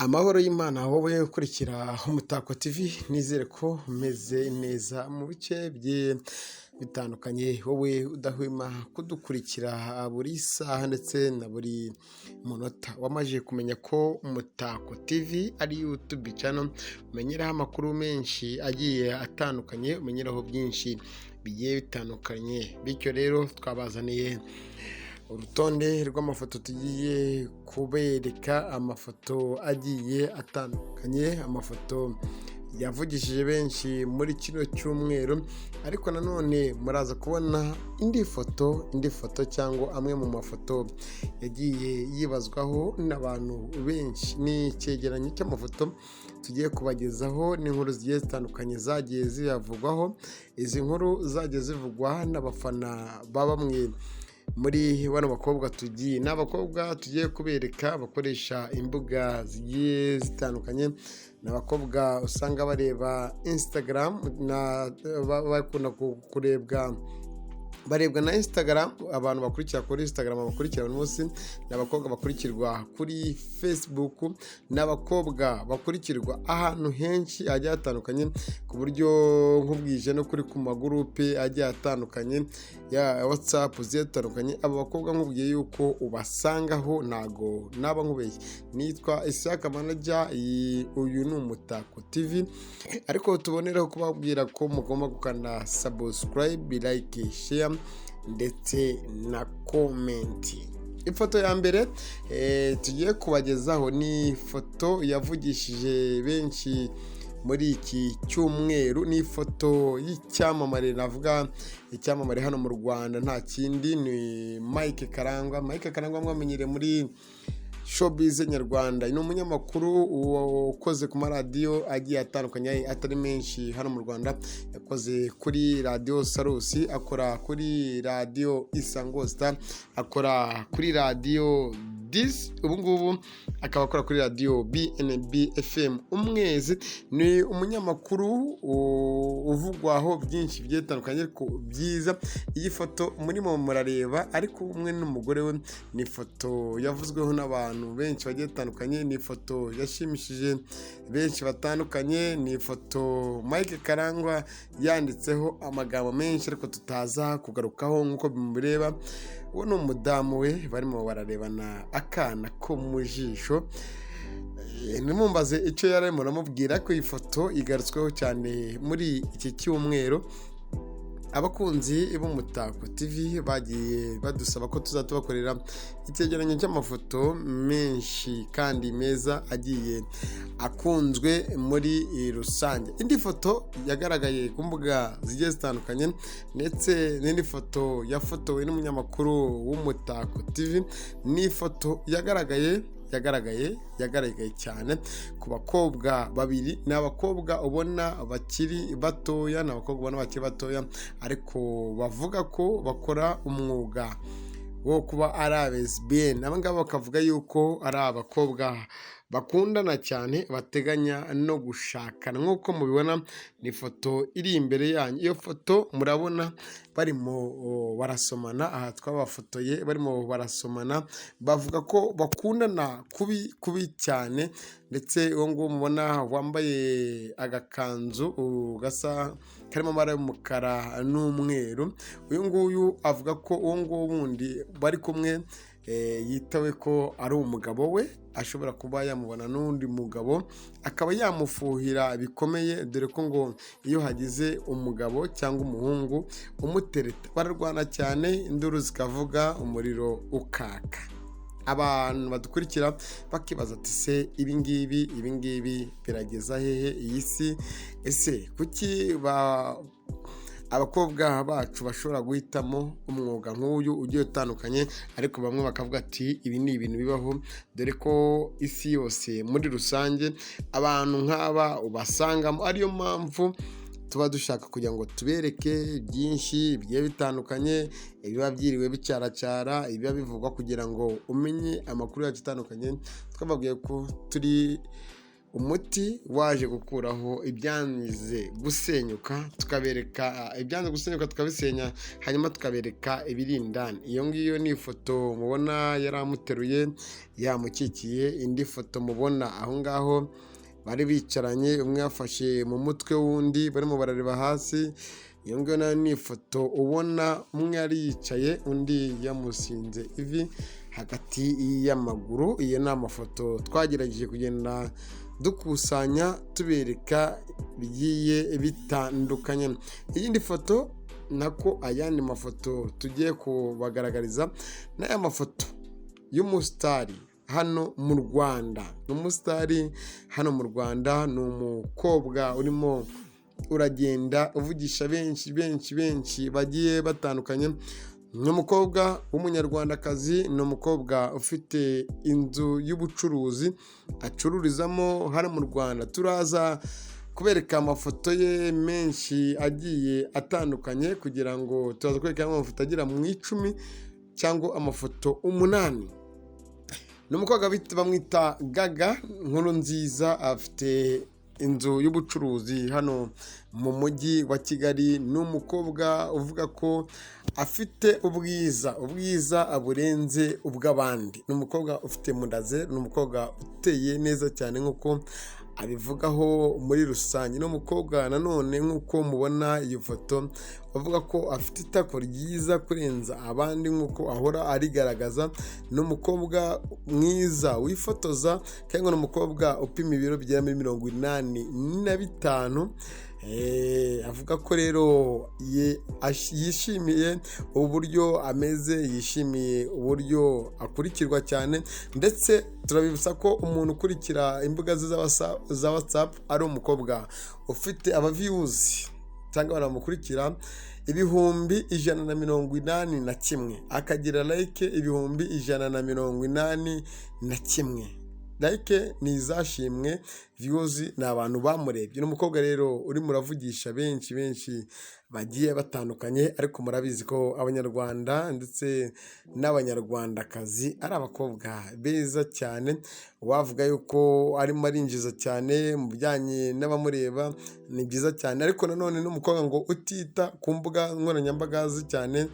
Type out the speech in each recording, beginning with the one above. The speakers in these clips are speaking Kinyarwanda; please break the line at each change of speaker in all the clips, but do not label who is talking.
Amahoro y'Imana wowe ukurikira Umutako TV, nizere ko umeze neza mu bice bigiye bitandukanye, wowe udahwema kudukurikira buri saha ndetse na buri munota. Wamaze kumenya ko Umutako TV ari YouTube channel umenyeraho amakuru menshi agiye atandukanye, umenyeraho byinshi bigiye bitandukanye. Bityo rero twabazaniye urutonde rw'amafoto tugiye kubereka, amafoto agiye atandukanye, amafoto yavugishije benshi muri kino cyumweru. Ariko nanone muraza kubona indi foto cyangwa amwe mu mafoto yagiye yibazwaho n'abantu benshi. Ni icyegeranyo cy'amafoto tugiye kubagezaho n'inkuru zigiye zitandukanye zagiye ziyavugwaho. Izi nkuru zagiye zivugwa n'abafana ba bamwe muri bano bakobwa tugiye, ni abakobwa tugiye kubereka bakoresha imbuga zigiye zitandukanye. Ni abakobwa usanga bareba Instagram, bakunda kurebwa, barebwa na Instagram. Abantu bakurikira kuri Instagram, bakurikira buri munsi, ni abakobwa bakurikirwa kuri Facebook, ni abakobwa bakurikirwa ahantu henshi hagiye hatandukanye, ku buryo nk'ubwije no kuri ku magurupe agiye atandukanye ya WhatsApp zigiye zitandukanye. Aba bakobwa nkubwiye yuko ubasangaho, ntago naba nkubeshye. Nitwa Isaka Manager, uyu ni Umutako TV, ariko tubonereho kubabwira ko mugomba gukanda subscribe, like, share ndetse na comment. Ifoto ya mbere tugiye kubagezaho ni ifoto yavugishije benshi muri iki cyumweru. Ni ifoto y'icyamamare, navuga icyamamare hano mu Rwanda, nta kindi ni Mike Karangwa. Mike Karangwa mwamenyereye muri showbiz nyarwanda, ni umunyamakuru ukoze ku maradiyo agiye atandukanye atari menshi hano mu Rwanda. Yakoze kuri Radiyo Salus, akora kuri Radiyo Isango Star, akora kuri Radiyo 10, ubu ngubu akaba akora kuri Radiyo BNB FM Umwezi. Ni umunyamakuru uvugwaho byinshi bigiye bitandukanye ariko byiza. Iyi foto murimo murareba ariko umwe n'umugore we, ni ifoto yavuzweho n'abantu benshi bagiye batandukanye, ni ifoto yashimishije benshi batandukanye, ni ifoto Mike Karangwa yanditseho amagambo menshi ariko tutaza kugarukaho. Nk'uko mubireba, uwo ni umudamu we, barimo bararebana akana ko mu jisho. Ntimumbaze icyo yari arimo aramubwira, ko iyi foto igarutsweho cyane muri iki cyumweru. Abakunzi b'Umutako TV bagiye badusaba ko tuzajya tubakorera icyegeranyo cy'amafoto menshi kandi meza agiye akunzwe muri rusange. Indi foto yagaragaye ku mbuga zigiye zitandukanye, ndetse n'indi foto yafotowe n'umunyamakuru w'Umutako TV, ni ifoto yagaragaye cyane ku bakobwa babiri. Ni abakobwa ubona bakiri batoya, ni abakobwa ubona bakiri batoya ariko bavuga ko bakora umwuga wo kuba ari aba lesbienne. Aba ngaba bakavuga yuko ari abakobwa bakundana cyane, bateganya no gushakana. Nk'uko mubibona, ni ifoto iri imbere yanyu. Iyo foto murabona barimo barasomana. Aha twabafotoye barimo barasomana, bavuga ko bakundana kubi kubi cyane. Ndetse uwo nguwo mubona wambaye agakanzu gasa karimo amabara y'umukara n'umweru, uyu nguyu avuga ko uwo nguwo wundi bari kumwe yitawe ko ari umugabo we, ashobora kuba yamubona n'undi mugabo akaba yamufuhira bikomeye, dore ko ngo iyo hagize umugabo cyangwa umuhungu umutereta bararwana cyane, induru zikavuga, umuriro ukaka. Abantu badukurikira bakibaza ati: "Se ibi ngibi birageza hehe iyi si? Ese kuki abakobwa bacu bashobora guhitamo umwuga nk'uyu ugiye utandukanye?" Ariko bamwe bakavuga ati: "Ibi ni ibintu bibaho, dore ko isi yose muri rusange abantu nk'aba ubasangamo." Ariyo mpamvu tuba dushaka kugira ngo tubereke byinshi bigiye bitandukanye, ibiba byiriwe bicyaracyara, ibiba bivugwa, kugira ngo umenye amakuru yacu atandukanye. Twababwiye ko turi Umuti waje gukuraho ibyanze gusenyuka, tukabereka ibyanze gusenyuka tukabisenya, hanyuma tukabereka ibiri indani. Iyo ngiyo ni ifoto mubona yari amuteruye yamukikiye. Indi foto mubona aho ngaho bari bicaranye, umwe yafashe mu mutwe w'undi, barimo barareba hasi. Iyo ngiyo nayo ni ifoto ubona umwe yari yicaye, undi yamusinze ivi hagati y'amaguru. Iyo ni amafoto twagerageje kugenda dukusanya tubereka bigiye bitandukanye. Iyindi foto, nako ayandi mafoto tugiye kubagaragariza, ni aya mafoto y'umusitari hano mu Rwanda. Ni umusitari hano mu Rwanda, ni umukobwa urimo uragenda uvugisha benshi benshi benshi bagiye batandukanye. Ni umukobwa w'umunyarwandakazi, ni umukobwa ufite inzu y'ubucuruzi acururizamo hano mu Rwanda. Turaza kubereka amafoto ye menshi agiye atandukanye, kugira ngo turaza kubereka amafoto agera mu 10 cyangwa amafoto 8. Ni umukobwa bamwita Gaga Nkuru Nziza, afite inzu y'ubucuruzi hano mu mujyi wa Kigali. Ni umukobwa uvuga ko afite ubwiza, ubwiza burenze ubw'abandi. Ni umukobwa ufite mundaze, ni umukobwa uteye neza cyane nk'uko abivugaho muri rusange. Ni umukobwa nanone nk'uko mubona iyo foto, avuga ko afite itako ryiza kurenza abandi nk'uko ahora arigaragaza. Ni umukobwa mwiza wifotoza, kandi ni umukobwa upima ibiro bigera muri 85. Avuga ko rero yishimiye uburyo ameze, yishimiye uburyo akurikirwa cyane. Ndetse turabibutsa ko umuntu ukurikira imbuga ze za WhatsApp ari umukobwa ufite abaviyuzi cyangwa banamukurikira 181,000, akagira like 181,000. Like ni izashimwe, views ni abantu bamurebye. Ni umukobwa rero urimo uravugisha benshi benshi bagiye batandukanye, ariko murabizi ko abanyarwanda ndetse n'abanyarwandakazi ari abakobwa beza cyane. Wavuga yuko arimo arinjiza cyane mu bijyanye n'abamureba, ni byiza cyane. Ariko nanone ni umukobwa ngo utita ku mbuga nkoranyambaga ze cyane,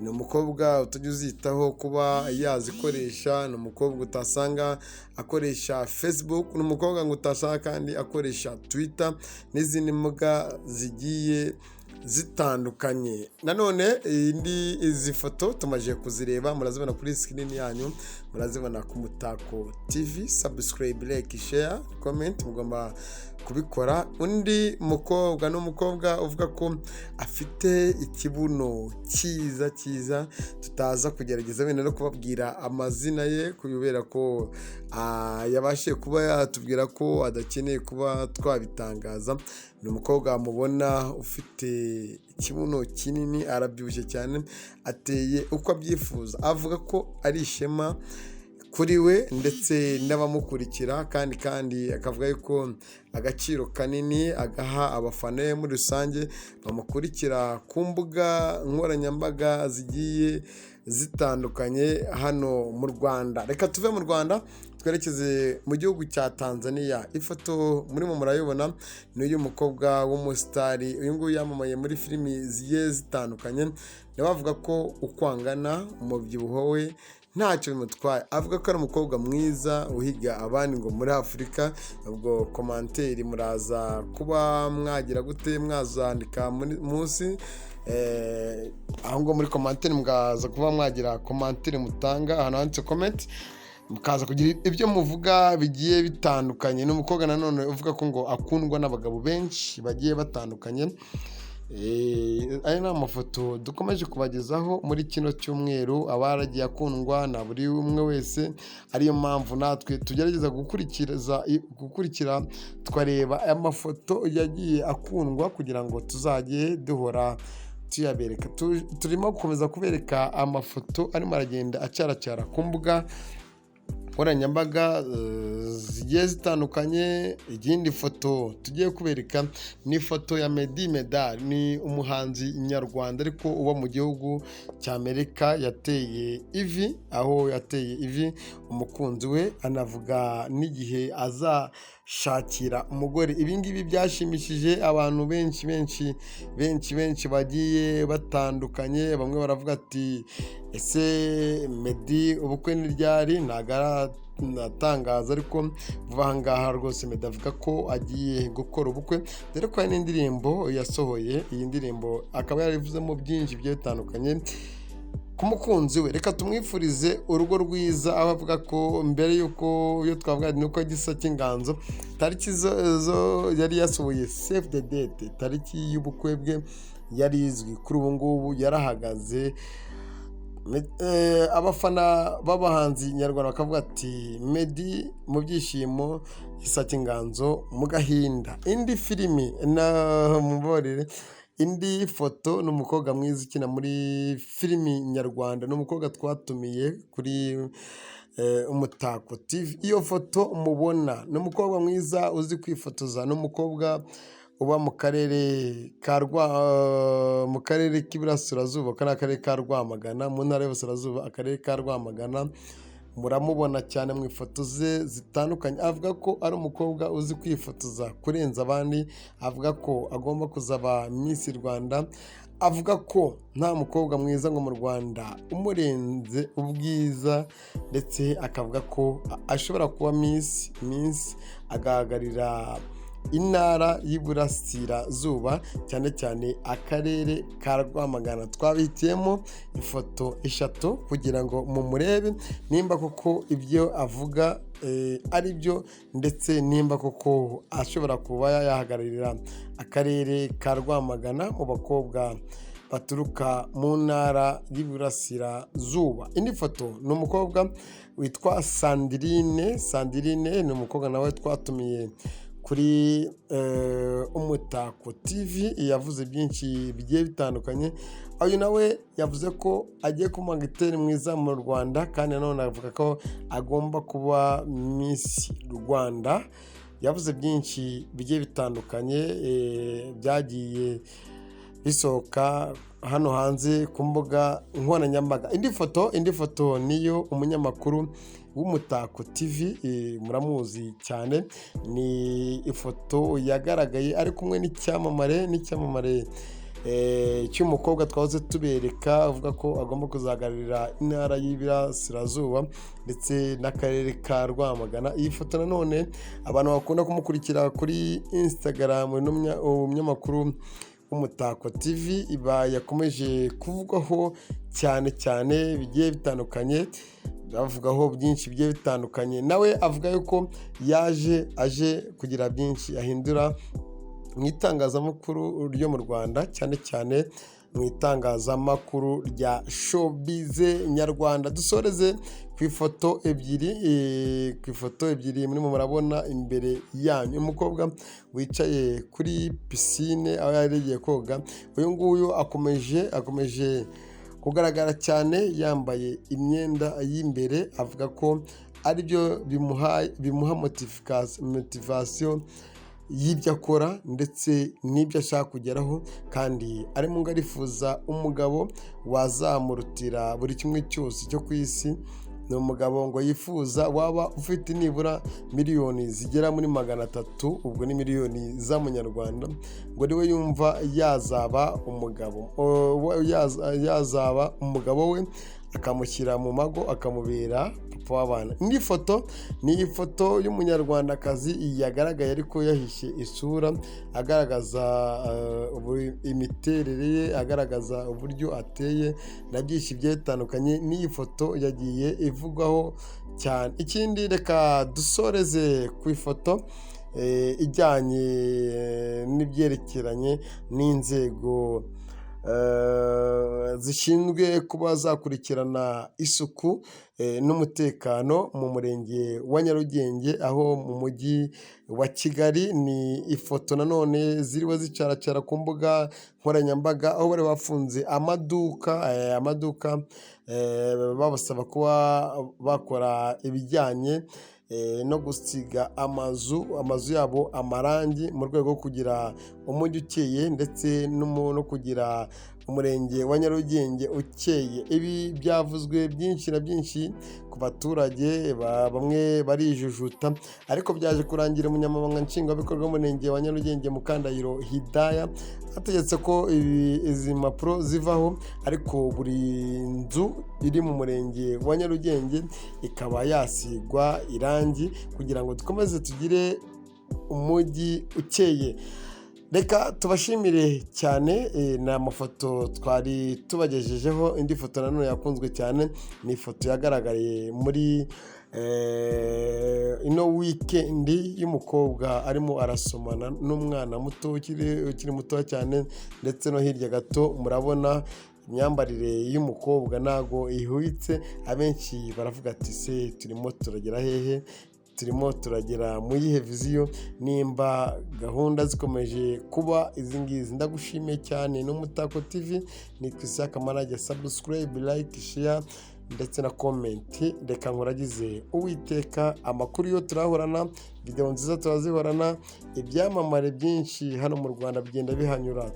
ni umukobwa utajya uzitaho kuba yazikoresha, ni umukobwa utasanga akoresha Facebook, ni umukobwa ngo utasanga kandi akoresha Twitter n'izindi mbuga zigiye zitandukanye. Nanone indi izi foto tumaze kuzireba, murazibona kuri screen yanyu, murazibona ku Mutako TV. Subscribe, like, share, comment, mugomba kubikora. Undi mukobwa ni umukobwa uvuga ko afite ikibuno cyiza cyiza, tutaza kugerageza wenda no kubabwira amazina ye, kubera ko yabashije kuba yatubwira ko adakeneye kuba twabitangaza. Ni umukobwa mubona ufite ikibuno kinini, arabyibushye cyane, ateye uko abyifuza. Avuga ko ari ishema kuri we ndetse n'abamukurikira, kandi akavuga yuko agaciro kanini agaha abafana be muri rusange bamukurikira ku mbuga nkoranyambaga zigiye zitandukanye hano mu Rwanda. Reka tuve mu Rwanda twerekeze mu gihugu cya Tanzania. Ifoto murimo murayibona ni uy'umukobwa w'umusitari. Uyu nguyu yamamaye muri filimi zigiye zitandukanye. Nawe avuga ko uko angana umubyibuho we ntacyo bimutwaye. Avuga ko ari umukobwa mwiza uhiga abandi ngo muri Afurika. Ubwo commentaire muraza kuba mwagira gute, mwazandika munsi aho ngo muri commentaire, mukaza kuba mwagira commentaire mutanga ahantu handitse comment, mukaza kugira ibyo muvuga bigiye bitandukanye. Ni umukobwa nanone uvuga ko ngo akundwa n'abagabo benshi bagiye batandukanye. Aya ni amafoto dukomeje kubagezaho muri kino cyumweru, aba yaragiye akundwa na buri umwe wese, ariyo mpamvu natwe tugerageza gukurikira tukareba aya mafoto yagiye akundwa kugira ngo tuzajye duhora tuyabereka. Turimo gukomeza kubereka amafoto arimo aragenda acaracara ku mbuga nkoranyambaga. zigiye zitandukanye. Iyindi foto tugiye kubereka ni ifoto ya Meddy Medard, ni umuhanzi nyarwanda ariko uba mu gihugu cya Amerika. Yateye ivi, aho yateye ivi umukunzi we, anavuga n'igihe azashakira umugore. Ibi ngibi byashimishije abantu benshi benshi benshi benshi bagiye batandukanye. Bamwe baravuga ati: "Ese Meddy ubukwe ni ryari?" Ntabwo aratangaza, ariko vuba aha ngaha rwose Meddy avuga ko agiye gukora ubukwe, dore ko hari n'indirimbo yasohoye. Iyi ndirimbo akaba yarivuzemo byinshi bigiye bitandukanye ku mukunzi we. Reka tumwifurize urugo rwiza, aho avuga ko mbere y'uko iyo twavuga ni uko Gisa cy'Inganzo tariki zo yari yasohoye save the date, tariki y'ubukwe bwe yari izwi, kuri ubu ngubu yarahagaze. Abafana b'abahanzi nyarwanda bakavuga ati: "Meddy mu byishimo, Gisa cy'Inganzo mu gahinda." Indi filimi na mubabarire, indi foto ni umukobwa mwiza ukina muri filimi nyarwanda, ni umukobwa twatumiye kuri Umutako TV. Iyo foto mubona ni umukobwa mwiza uzi kwifotoza, ni umukobwa uba mu karere k'Iburasirazuba, aka ni akarere ka Rwamagana, mu ntara y'Iburasirazuba, akarere ka Rwamagana. Muramubona cyane mu ifoto ze zitandukanye. Avuga ko ari umukobwa uzi kwifotoza kurenza abandi, avuga ko agomba kuzaba Miss Rwanda, avuga ko nta mukobwa mwiza ngo mu Rwanda umurenze ubwiza, ndetse akavuga ko ashobora kuba Miss agahagararira intara y'Iburasirazuba, cyane cyane akarere ka Rwamagana. Twabihitiyemo ifoto eshatu kugira ngo mumurebe nimba koko ibyo avuga ari byo, ndetse nimba koko ashobora kuba yahagararira akarere ka Rwamagana mu bakobwa baturuka mu ntara y'Iburasirazuba. Indi foto ni umukobwa witwa Sandrine. Sandrine ni umukobwa nawe twatumiye kuri Umutako TV, yavuze byinshi bigiye bitandukanye. Uyu nawe yavuze ko agiye kuba acteur mwiza mu Rwanda, kandi nanone avuga ko agomba kuba Miss Rwanda. Yavuze byinshi bigiye bitandukanye byagiye bisohoka hano hanze ku mbuga nkoranyambaga. Indi foto niyo umunyamakuru w'Umutako TV, muramuzi cyane. Ni ifoto yagaragaye ari kumwe n'icyamamare cy'umukobwa twahoze tubereka, avuga ko agomba kuzahagararira intara y'Iburasirazuba ndetse n'akarere ka Rwamagana. Iyi foto nanone abantu bakunda kumukurikira kuri Instagram, umunyamakuru w'Umutako TV, iba yakomeje kuvugwaho cyane cyane bigiye bitandukanye, bavugaho byinshi bigiye bitandukanye. Nawe avuga yuko yaje aje kugira byinshi ahindura mu itangazamakuru ryo mu Rwanda, cyane cyane mu itangazamakuru rya showbiz nyarwanda. Dusoreze ku ifoto ebyiri, ku ifoto ebyiri murimo murabona imbere yanyu. Umukobwa wicaye kuri pisine aho yari yagiye koga, uyu nguyu akomeje kugaragara cyane yambaye imyenda y'imbere, avuga ko aribyo bimuha motivation y'ibyo akora ndetse n'ibyo ashaka kugeraho, kandi arimo ngo arifuza umugabo wazamurutira buri kimwe cyose cyo ku isi. Ni umugabo ngo yifuza waba ufite nibura miliyoni zigera muri 300, ubwo ni miliyoni z'amanyarwanda, ngo niwe yumva yazaba umugabo yazaba umugabo we, akamushyira mu mago, akamubera papa w'abana. Indi foto ni ifoto y'umunyarwandakazi yagaragaye ariko yahishe isura, agaragaza imiterere ye, agaragaza uburyo ateye na byinshi bigiye bitandukanye. N'iyi foto yagiye ivugwaho cyane. Ikindi, reka dusoreze ku ifoto ijyanye n'ibyerekeranye n'inzego zishinzwe kuba zakurikirana isuku n'umutekano mu murenge wa Nyarugenge, aho mu mujyi wa Kigali. Ni ifoto nanone ziriho zicaracara ku mbuga nkoranyambaga, aho bari bafunze amaduka babasaba kuba bakora ibijyanye no gusiga amazu yabo amarangi mu rwego rwo kugira umujyi ukeye ndetse no kugira umurenge wa Nyarugenge ukeye. Ibi byavuzwe byinshi na byinshi ku baturage, bamwe barijujuta, ariko byaje kurangira umunyamabanga nshingwabikorwa w'umurenge wa Nyarugenge, Mukandahiro Hidaya, ategetse ko izi mpapuro zivaho, ariko buri nzu iri mu murenge wa Nyarugenge ikaba yasigwa irangi kugira ngo dukomeze tugire umujyi ukeye. Reka tubashimire cyane. Ni amafoto twari tubagejejeho. Indi foto nanone yakunzwe cyane ni ifoto yagaragaye muri ino wikendi y'umukobwa arimo arasomana n'umwana muto ukiri muto cyane, ndetse no hirya gato murabona imyambarire y'umukobwa ntago ihwitse. Abenshi baravuga ati: "Se turimo turagera hehe? Turimo turagera mu yihe vision nimba gahunda zikomeje kuba izi ngizi?" Ndagushimiye cyane. N'Umutako TV, nitwa Isaka Marage. Subscribe, like, share ndetse na comment. Reka nkuragize Uwiteka. Amakuru yo turahorana, videwo nziza turazihorana, ibyamamare byinshi hano mu Rwanda bigenda bihanyura,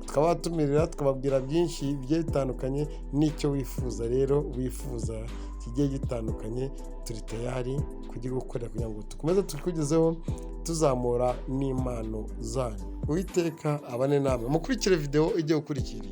tukabatumirira, tukababwira byinshi bigiye bitandukanye. N'icyo wifuza rero, wifuza kigiye gitandukanye, turi tayari kugigukorera kugira ngo dukomeze tukugezeho, tuzamura n'impano zanyu. Uwiteka abane namwe. Mukurikire videwo igiye gukurikira.